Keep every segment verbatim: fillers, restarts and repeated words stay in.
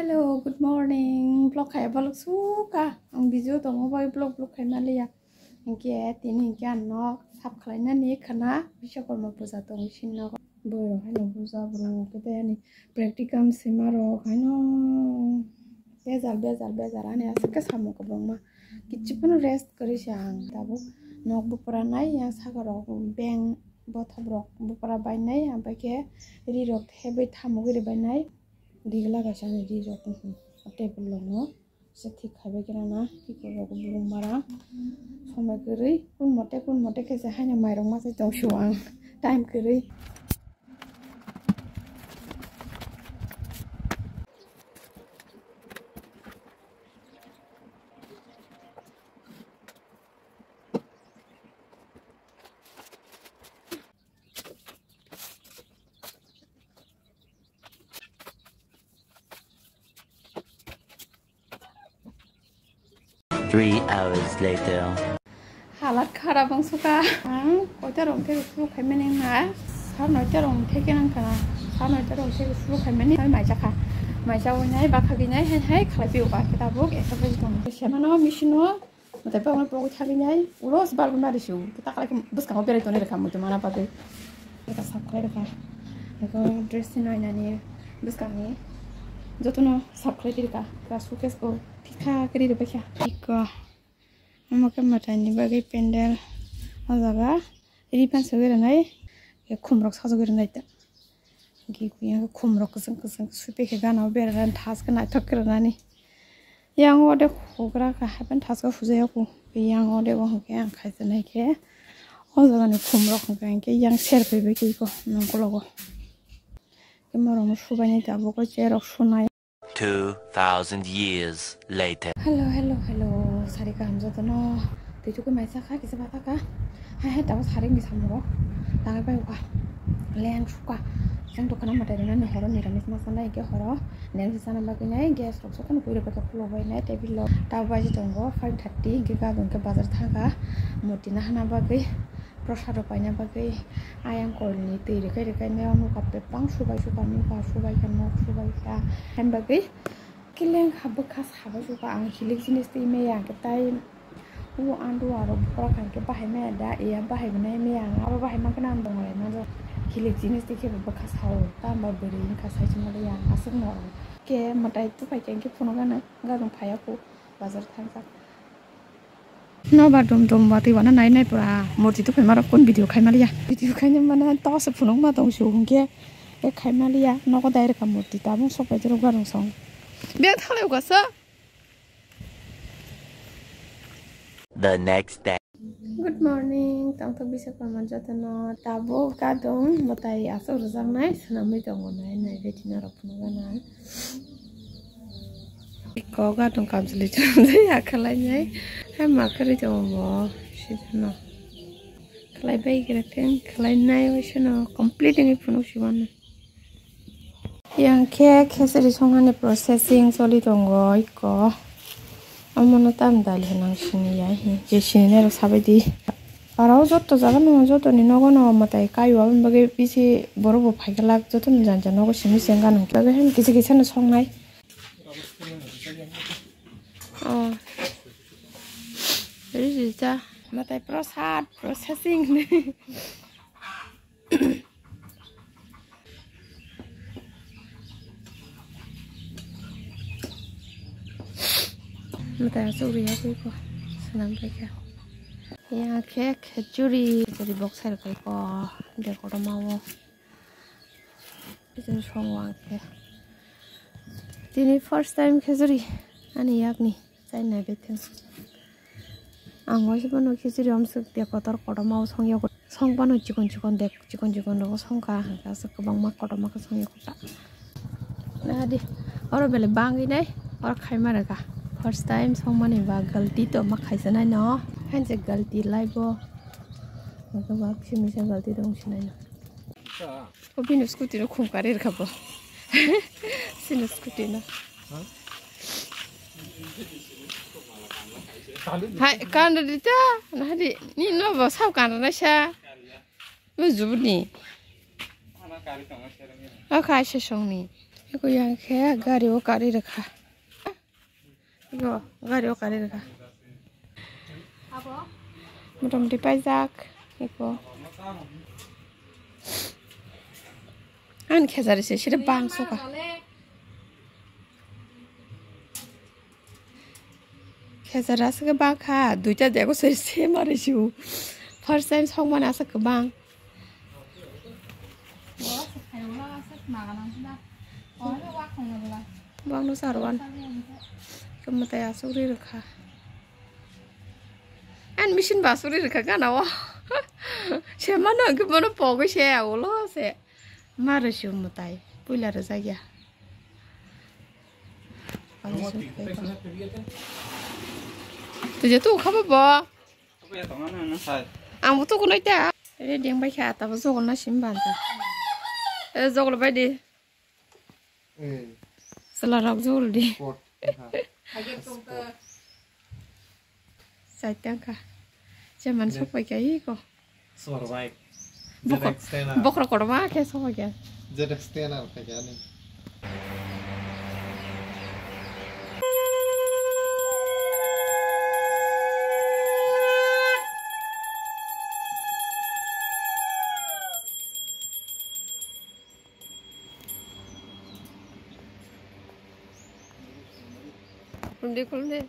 Hello, good morning. Vlog khai vlog suka. Ang busy tongo bai vlog vlog khai maliya. Hinkhe tini hinkhe ang nok sap khlainani khana Biswakarma puja tong sini nogo. Borok haino puja bro kete ani practicum sima rok haino bejal bejal bejal ani aswk khe samung kwbangma kichik phano rest kwrwi se ang tabuk nok bupra nai yang saka rok beng bothop rok bupra bai nai ampai khe ri rok thebwi thamuk ri bai nai. Digla kaisa ani ri rok table rok no. Se thik khai bai khe nana, tei khe rok burung bara. Somoi kwrwi, kun mote, kun mote khe se haino mairok ma se tong su ang. Time kwrwi. Three hours later. Halat kharap wng suka. Ang koita rong thek suru khai mani na. Sar noita rong thek nang kana. Sar noita rong thek suru khai mani. Hai mai jakha. Mai jawi nai bakha gwi nai hai hai khlai piu ka kitabuk ekta bai tong. Semano machine o. Mate bangma pogwi thangwi nai ulo se barwi mari su. Kita kalai bwskango berai tonwi rwkha muitu mana bagwi. Rwkha sap khlai rwkha. Eko dress se nainani bwskangni jotono sap khlai rwkha. Ka suitcase bo thikha kri rwbaikha. Eko omo khe mwtaini bagwi pendel o jaga ripan sogwi rwnai khumrok sajagwi rwnai ta. Hingke yang khumrok kwchwng kwchwng sui paikha gana o berajani thaske naithok khe rwnani. Yang ode hugra kha hapheno thaske hujaya kho. Yang ode bo hwnkhe ang khaisa naikhe o jagani khumrok hwnkhe yang ser phaibai khe iko nokologo. Khe morokno subaini tabuk o cherok sunai. Two thousand years later. Hello, hello, hello. Sari kaham jotono. Twi tukui maisa kha kisa bata kha. Hai hai tabo sari ni samoro. Tangai pai uka. Leng suka. Yang dokano matai rina ni horo niramis ma sanai ke horo. Neng sana bagwi nai gas rok jotono pui rok khulo bai nai table lo. Tabo baji tongo five thirty hingke gadon ke bazar thangkha. Murti nahana bagwi. Prosado paina bagwi ayang kolni twi rwkhe rwkhe meo nukha bebak subai suka nukha subai kha nok subai kha. Hain bagwi kileng kha bwkha sabai suka ang hilik jinis twi maya hwnkhe tai o andu aro bukra kha hwnkhe bahai maya da iya bahai wnai maya ang abo bahai mankhe ang dongo lai manjak hilik jinis twi khe bo bwkha sao tamo bwrwi wngkha sai chwngno yang aswk no khe mwtai tupai khe hwnkhe phunukgana gadong phaiya kho bazar thangjak. Nobar dum dum watwi wana nai nai pura murti tukhai maro kun video khai maliya. Video khai mani to se phunuk ma tong su hwnkhe e khai maliya nogo dai rwkha murti tabung sok bai rok barung song. Be thalai uka sa. The next day. Good morning, tongthok bisa korma jotono tabuk kadung mwtai aswk rwjaknai swnamwi tongo nai nai beti norok phunukgana. Iko gadung kamchwlwi chwlwi ya khlainai. Hai ma kwrwi tongo bo. Sijano. Khlai bai khe theng khlainai bai sano complete wngwi phunuk si mano. Yang khe khesari songnani processing choli tongo iko. Omono tam dal hinang sini ya hi. Je sini nero sabai di. Aro joto jaga no joto ni nogo no mwtai kayo aboni bagwi bisi borok bo phai glak joto ni janja nogo simi se ganang bagwi hem kisa kisa no songnai. Oh. Risi ja. Mwtai prosad processing. Mwtai aswk rwya khe iko swnam paikha. Ya khe khechuri, khechuri box sai rwkha iko de kotorma o. Khechuri songo ang khe. Tini first time khechuri ani yakni. Chai nai bai thung. Ang waisa phano khichiri omswk de kotor kotorma o song yago. Song phano chikon chikon de, chikon chikon rogo song kha, hwnkhe aswk kwbangma kotorma khe song yago ta. Nadi, oro belai bangwi nai, oro khai ma rwkha. First time song mani ba galti to ma khaisa nai no. Hain se galti lai bo. Hwnkhe ba kisa misa galti tong sinai no. O bini scooty no khum kari rwkha bo. Sini scooty no. Hai, kanda di ta. Nah di, ni no bo sab kanda na sa. Mo jubuni. O kha se songni. Eko yang khe gari o karwi rwkha. Eko gari o karwi rwkha. Motamoti paijak eko. Ani khejari se sire bang soka. Khejari aswk bang kha, duita dego se se mari siu. First time sokmani aswk bang. Bang no sarwan. Kematai aswk ri rwkha. An machine ba aswk ri rwkha gana o. Se mano ke mano pogwi se ulo se. Maro se mutai puila rwjak ya. Tuje tu khabo bo. Ang bo tukunai ta. Re ding bai kha ta bo jogol na sim ban ta. E jogol bai di. Sala rok jogol di. Sport, ha. Saitang kha. Jeman sok pai kha iko. Survive. Bokro kotorma khe sok pai kha. Jedex tenor kha khe ani. Khulumdi, khulumdi.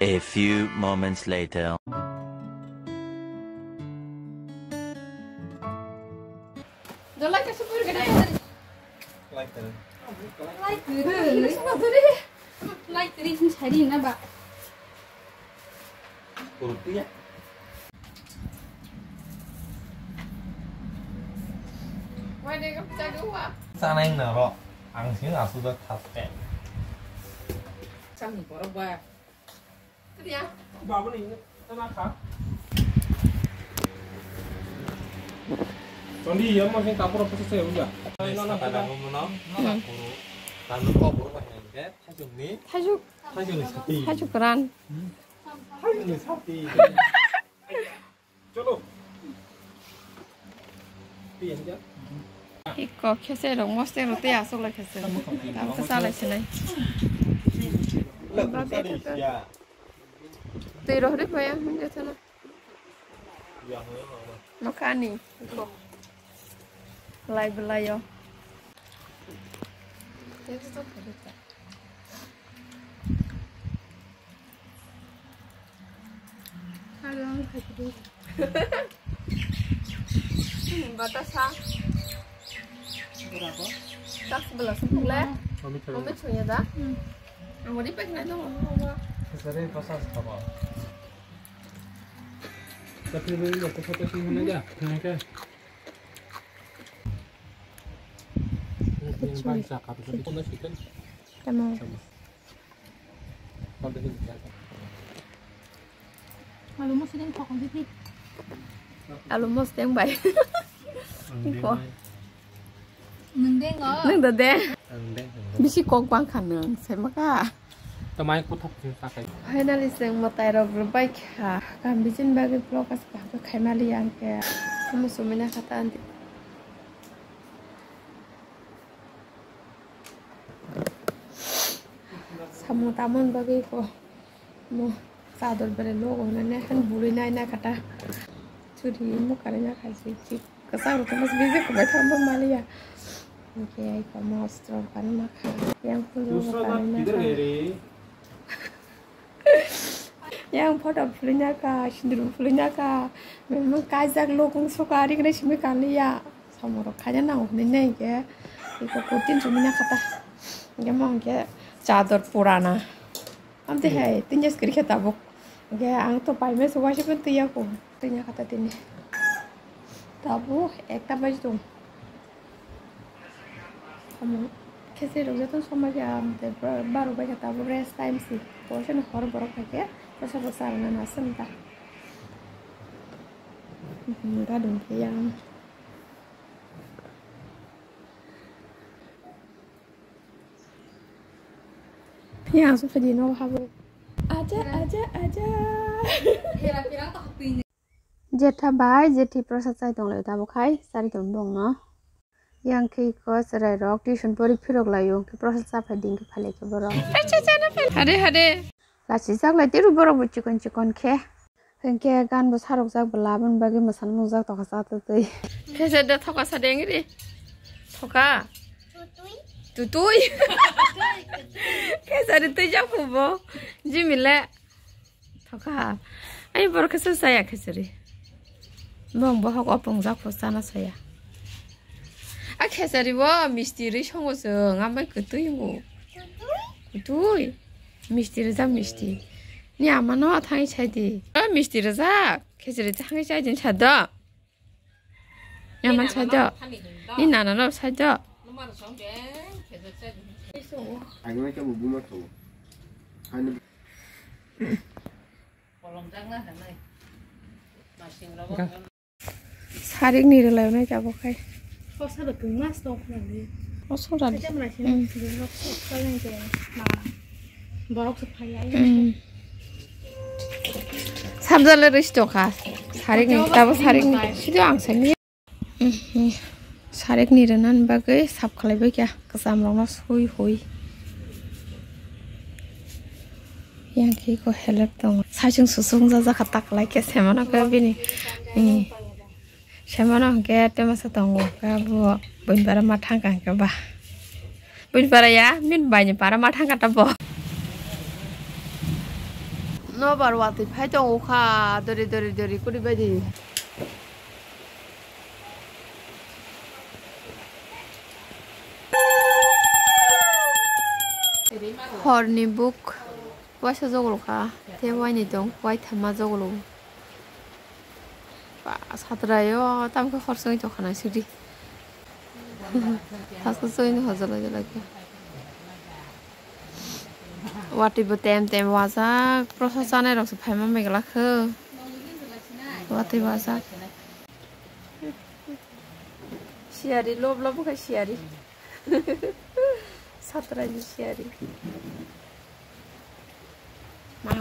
A few moments later. Like tiri. Like tiri. Like tiri. Like tiri. Like tiri. Like tiri. Kurutiya. Sanai na ro. Ang sini asuda thaste. Sang borok ba. Tria. Babu ni sana kha. Tondi ya mo sing kapur apa sih udah. Sana na na. Tanu ko buru ba hengke. Thaichuk ni? Thaichuk. Thaichuk ni sati. Thaichuk kwran. Thaichuk ni sati. Chalo. Pi ya. Iko khese rok moste rok tei asok lai khese. Tam khe salai sinai. Tei rohri phaya hwnja thana. Makhani. Lai belai yo. Batasa. Berapa? Tas belas sepuluh le. Kami cuma. Kami cuma ya dah. Hmm. Ang wadi pek na dong. Sesare pasas apa? Tapi beli aku foto sih mana aja? Mana ke? Tamam. Alu mosdeng bai. Iko. Nung da de. Bisi kok bang kha nung, sai maka. Tamai kuthok jin sakai. Finally, chwng mwtai rok rwbai kha. Kam bijin bagwi vlog as kaham khe khaimali ang khe. Omo sumina kha ta anti. Samung tamung bagwi ko. Mo chador bere logo na ne han buri nai na kha ta. Churi mo kare na kha si. Kwchak rok tongma se bisi kwbai thang bo maliya. Hwnkhe ai tongma ostro kani ma kha. Yang phuru bo kani ma kha. Yang photo phulwi na kha, sindur phulwi na kha. Memo kaijak lokong soka ari kene simi kaliya. Samung rok khaina nango hinwi nai hwnkhe. Iko kutin sumi na kha ta. Hwnkhe mo hwnkhe chador purana. Amte hai tinjas kiri khe tabuk. Hwnkhe ang to paimai se waisa phano twiya ko. Twiya kha ta tini. Tabuk ekta baji tong. Amo khesri rok joto somai ya, amte baro bai kha tabuk rest time si. Poisa no hor borok hai khe, poisa bo charwna na aswk ta. Gadung khe yang. Yang su padi no habo. Aja, aja, aja. Jetha bai, jethi prasad chai tong lai tabo khai, sari tong bong no. Yang khe ko cherai rok tuition pori phirok lai o, khe prasad cha phai ding khe phai lai khe borok. Hade, hade. Lachi jak lai tiru borok bo chikon chikon khe. Hinkhe gan bo sarok jak bo laboni bagwi mwsana nukjak tokha cha twi twi. Khe se de thoka sa deng ri. Thoka. Tutui. Tutui. Khe sa de twi jak bo. Jimile. Thoka. Ai borok khe se saya khe se ri. Bong bohok opong jak bo chana saya. A khesari bo misti rwi songo chwng, amai kwtwi bo. Kwtwi? Misti rwjak misti. Ni ama no thangwi sai di. A misti rwjak. Khesari thangwi sai di sa do. Ni ama sai do. Ni nana no sai do. Sarik ni rwlai nai tabuk khai. Kosa da twi mas tong khna di. Kosa da di. Kaitam rai sini. Hmm. Borok sok kali ayo. Hmm. Sabjale rwis tokha. Sarik ni, tabo sarik ni. Sido ang sani. Hmm. Sarik ni rwna bagwi sap khlai bai kha. Kwcham rokno sui hui. Yang khe ko helep tongo. Saichung susung jajakha taklai khe semano khe bini. Hmm. Semano hwnkhe tei masa tongo, hwnkhe abo buini para ma thangkha hwnkhe ba. Buini para ya, bini baini para ma thangkha ta bo. Nobar watwi phai tongo kha, dori, dori, dori, kuri baidi. Horni buk waisa jogolo kha, tei waini tong, waithama jogolo. Ba, satrai o, tamo khe hor songwi tongkha nai sidi. Hasko songwi no hojol hojol khe. Watwi bo tem tem wajak, prosa chanai rok se phaima megla khe. Watwi wajak. Siyari, lob lob khe siyari. Satrai ni siyari. Ma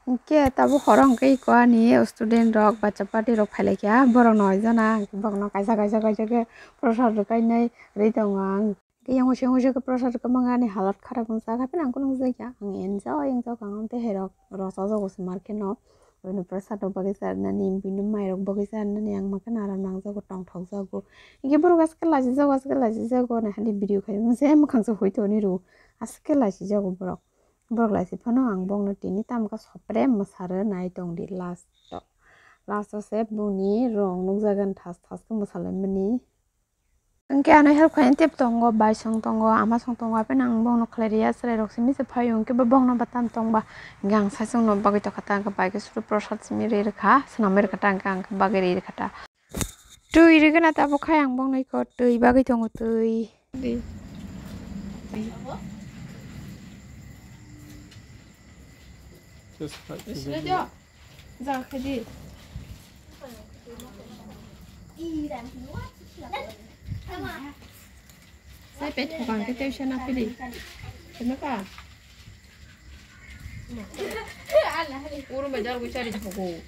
Hwnkhe tabuk horo hwnkhe eko ani student rok bacha party rok phailaikha, borok no hoijana borok no kaisa kaisa kaisa khe prasad rwkhainai rwi tongo ang. Hwnkhe yang uansuk uansuk khe prasad rwkha mangani halat kharap wngkha, hapheno ang kunu wngjakya, ang enjoy wngjakha, ang tei hai rok rosa jago se market no, bini prasad rok bagwi charwnani, bini mai rok bagwi charwnani ang makhe naram nangjago, tongthok jago. Hwnkhe borok aswk khe lachijago, aswk khe lachijago, nahani video khai mase mwkhang se hui toni rw, aswk khe lachijago borok. Borok laisi phano ang bongno tini tamokhe sopre mwsarwi nai tongdi last o. Last o se bongni rong nukjagani thas thas khe mwsalaimani. Hwnkhe ano help khaina tep tongo, bai song tongo, ama song tongo, hapheno ang bongno khlai rwya, chwrai rok simi se phaio, hwnkhe bo bongno ba tam tongba, hwnkhe ang saichung no bagwi tongkha ta, hwnkhe bai khe suru prasad simi rwi rwkha, swnamwi rwkha ta, hwnkhe ang khe bagwi rwi rwkha ta. Twi rwgwna tabuk khai ang bongno iko twi bagwi tongo twi. Just like the video. Sai pe thokang khe tei se na pili. Kena ka? Uru me dal gu chari thoko.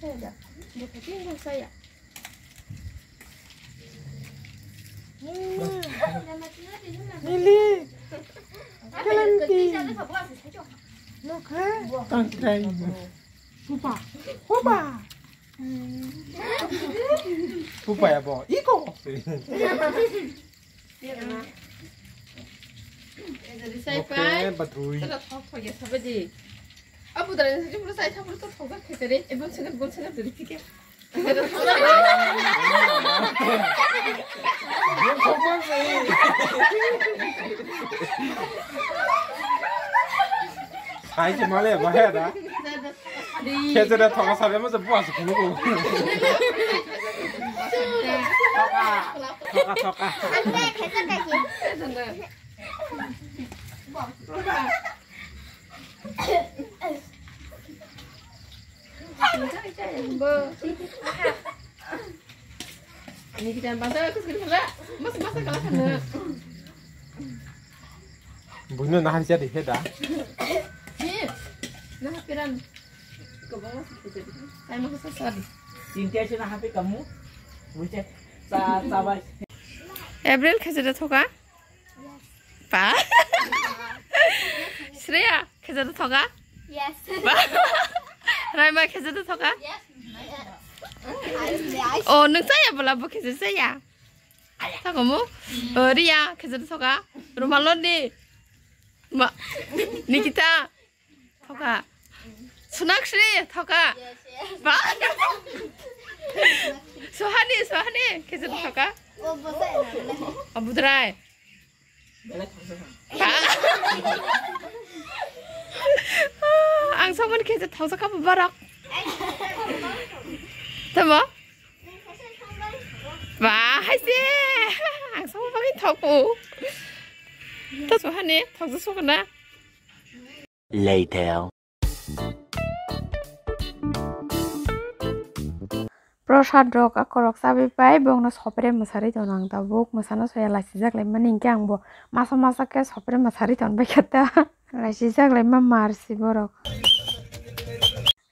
Saya da. Buka tinggal saya. Mili. Kalanti. Lokha. Tangkai. Pupa. Pupa. Pupa ya bo. Iko. Sai pai. Tala thok thok ya sabaji. Abu dara ni sini pura sai thampuru to thok thok khetare. Ebon sangat bon sangat duri phike. Hai se male ba he da. Khe je da thoka sabe mo je bua se khunu ko. Thoka, thoka, thoka. Buino nahar siya dikhe da. Nahar piran. April khe jada thoka? Ba. Shreya, khe jada thoka? Yes. Ba. Raima khe jada thoka? Yes. Oh, nung chaya bola bo khe jada chaya. Thokomu? Oh, Riya, khe jada thoka? Rumaloni. Ma. Nikita. Thoka. Sonakshi, thoka. Yes, yes. Ba. Sohani, Sohani, khe jada thoka? Oh, bosai na. Abudrai. Ba. Ang samon khe jada thoksa kha borok. Tamo? Ba, hai se. Ang samon bagwi thokbo. To Sohani, thoksa sokna. Later. Prosad rok akorok chabi pai bongno sopre mwsari tono ang tabuk mwsana soya laisijak laimani hinkhe ang bo masa masa khe sopre mwsari ton bai khe ta laisijak laima marsi borok.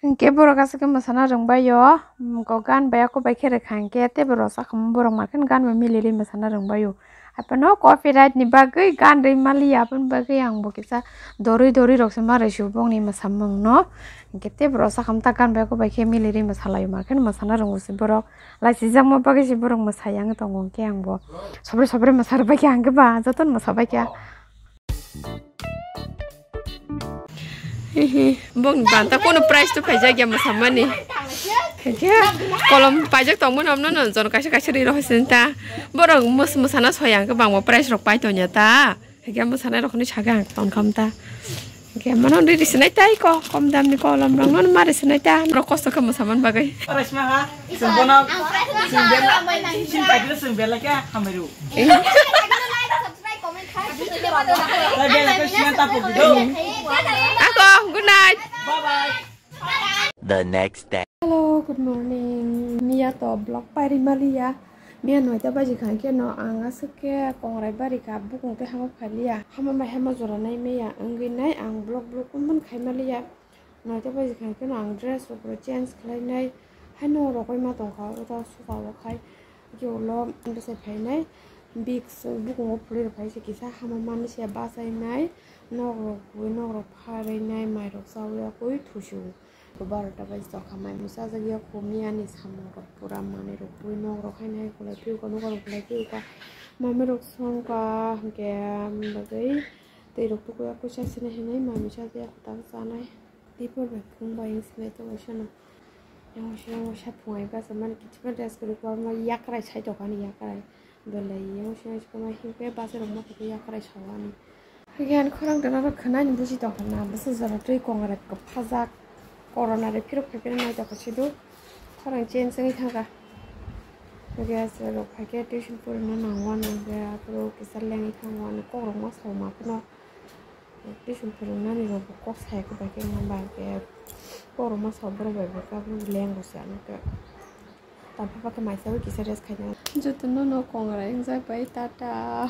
Hinkhe borok aswk khe mwsana rwngbaio, mm, ko gan bai ako bai khe rwkha hinkhe tei borok sakhumu borok markhe gan bai miliri mwsana rwngbaio. Aphano copyright ni bagwi gan rwi maliya, aboni bagwi ang bo kisa dorwi dorwi rok se ma rwsio bongni mwsamung no. Hinkhe tei borok sakhumu ta gan bai ako bai khe miliri mwsalaio markhe mwsana rwngo se borok. Laisijakma bagwi se borok mwsai ang tongo hinkhe ang bo sopre sopre mwsa rwbai khe ang khe ba jotono mwsa bai khe. Hihi, bong banta kono prize to paijak ya mwsamani. Khe kolom paijak tongmani omno no jon kaisa kaisa ri rohoi sinta. Borok mos-, mwsana soya hwnkhe bangma prize rok pai tongya ta. Khe mwsanai rok ni saga ang tongkham ta. Khe mano ri ri sinai tai ko, kom dam ni kolom rok no ma ri sinai ta. Borok kosto khe mwsaman bagwi. Ora sima ha, sung bono, sung bela, sing pai dilo sung bela kya hamai ru. Ako, good night. Bye bye. The next day. Hello, good morning. Miya to vlog pairi maliya. Miya noita baji kha khe no ang aswk khe kongrai bari kha bukung tei hama phaliya. Hama mai hama jora nai maya wngwi nai ang vlog vlog kun khai maliya. Noita baji kha khe no ang dress rok change khlai nai. Haino rokoi ma tong kha o ta suka o khai. Khe ulo bwsai phainai, Vicks bukungo phulwi rwphai se kisa hama manwi se bachainai, nok rok bui nok rok pharwinai, mai rok chawi yakwi thusu. Barota bai chokha mai mwchajak yakho miya ni samung rok pura manwi rok bui nok rok haino hai kwlai phiuka, nok rok kwlai phiuka, mami rok songkha hinkhe bagwi twi rok tuku yakwi chasini hinwi mami chajak yakho tang chanai. Tei por bai phung bai wng sinai tongo sono. Yang waisa, yang waisa phung ai basa mani kichima dress kwrwi kwbangma yakrai sai tongkha ani yakrai. Belai yang waisa, yang waisa kwbangma hinkhe basa rok ma khe yakrai sao ani. Hinkhe ani khorang tana rok khwna ani buji tongkha na bwsa jora twi kongrai kwphajak. Corona ri phirok phai phai nai tongkha sidu. Khorang change wngwi thangkha. Hinkhe aswk rok phai khe tuition purina nango ano hinkhe aphuru kisa lengwi thango ani kok rok ma sao ma phano. Tuition phwrwngnani rokbo kok saya khe bai khe wngma ba khe borok masa borok bai bo khe leng rw se ano khe tamo khe maisa bai kisa rest khaina. Jotono no kongrai wngjak bai tata.